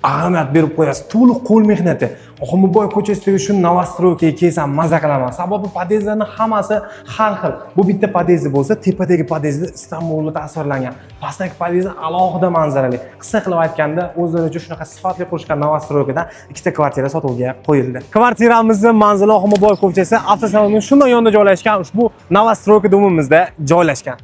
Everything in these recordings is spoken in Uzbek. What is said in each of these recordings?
Ahamiyat berib qo'yasiz, to'liq qo'l mehnati. Oxunboboyev ko'chasidagi shu новостройка ga kelsam, maza qilaman, sababi podyezdlarni hammasi har xil. Bu bitta podyezdi bo'lsa, tepadagi podyezdda Istanbulda tasvirlangan, pastdagi podyezd alohida manzarali. Qisqa qilib aytganda, o'zlari uchun shunaqa sifatli qurishgan новостройка dan ikkita kvartira sotuvga qo'yildi. Kvartiramizni manzili Oxunboboyev ko'chasi, avtosalonning shundan yonida joylashgan ushbu новостройка дом imizda joylashgan.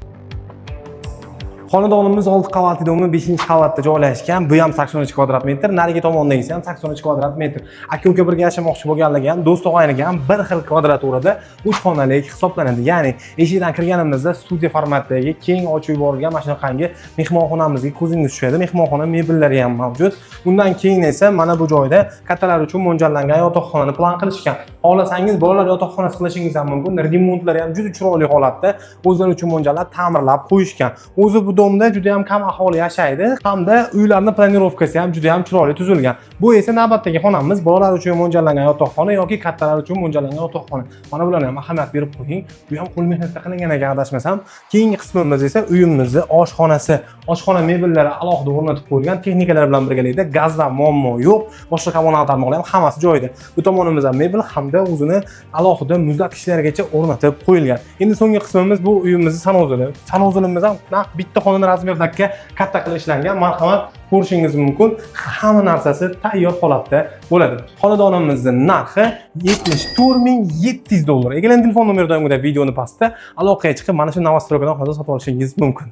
Xonadonimiz olti qavatli дом i beshinchi qavatda joylashgan. Bu ham 83 kvadrat metr, narigi tomondagisi ham 83 kvadrat metr. Aka uka birga yashamoqchi bo'lganlarga ham, do'st og'ayniga ham bir xil kvadraturada uch xonalik hisoblanadi. Ya'ni eshikdan kirganimizda studiya formatdagi keng ochib yuborilgan mana shunaqangi mehmonxonamizga ko'zingiz tushadi. Mehmonxona mebellari ham mavjud. Undan keyin esa mana bu joyda kattalar uchun mo'ljallangan yotoqxonani plan qilishgan. Xohlasangiz, bolalar yotoqxonasi qilishingiz ham mumkin. Remontlari ham juda chiroyli holatda, o'zlari uchun mo'ljallab, ta'mirlab qo'yishgan. O'zi bu дом da juda ham kam aholi yashaydi hamda uylarni планировка si ham juda ham chiroyli tuzilgan. Bu esa navbatdagi xonamiz, bolalar uchun mo'ljallangan yotoqxona yoki kattalar uchun mo'ljallangan yotoqxona. Mana bularni ham ahamiyat berib qo'ying. Bu ham qo'l mehnatda qilingan ekan, adashmasam. Keyingi qismimiz esa uyimizni oshxonasi. Oshxona mebellari alohida o'rnatib qo'yilgan, texnikalar bilan birgalikda, gazdan muammo yo'q, boshqa kommunal tarmoqlar ham hammasi joyida. Bu tomonimizda mebel hamda o'zini alohida muzlatgichlarigacha o'rnatib qo'yilgan. Endi so'nggi qismimiz bu uyimizni санузел i. Санузел imiz ham naq bitta xonani размер idagi katta qilib ishlangan. Marhamat, ko'rishingiz mumkin, hamma narsasi tayyor holatda bo'ladi. Xonadonimizni narxi 74 700 dollar. Egalan telefon nomeri doimgidek videoni pastda, aloqaga chiqib, mana shu новостройка dan hozir sotib olishingiz mumkin.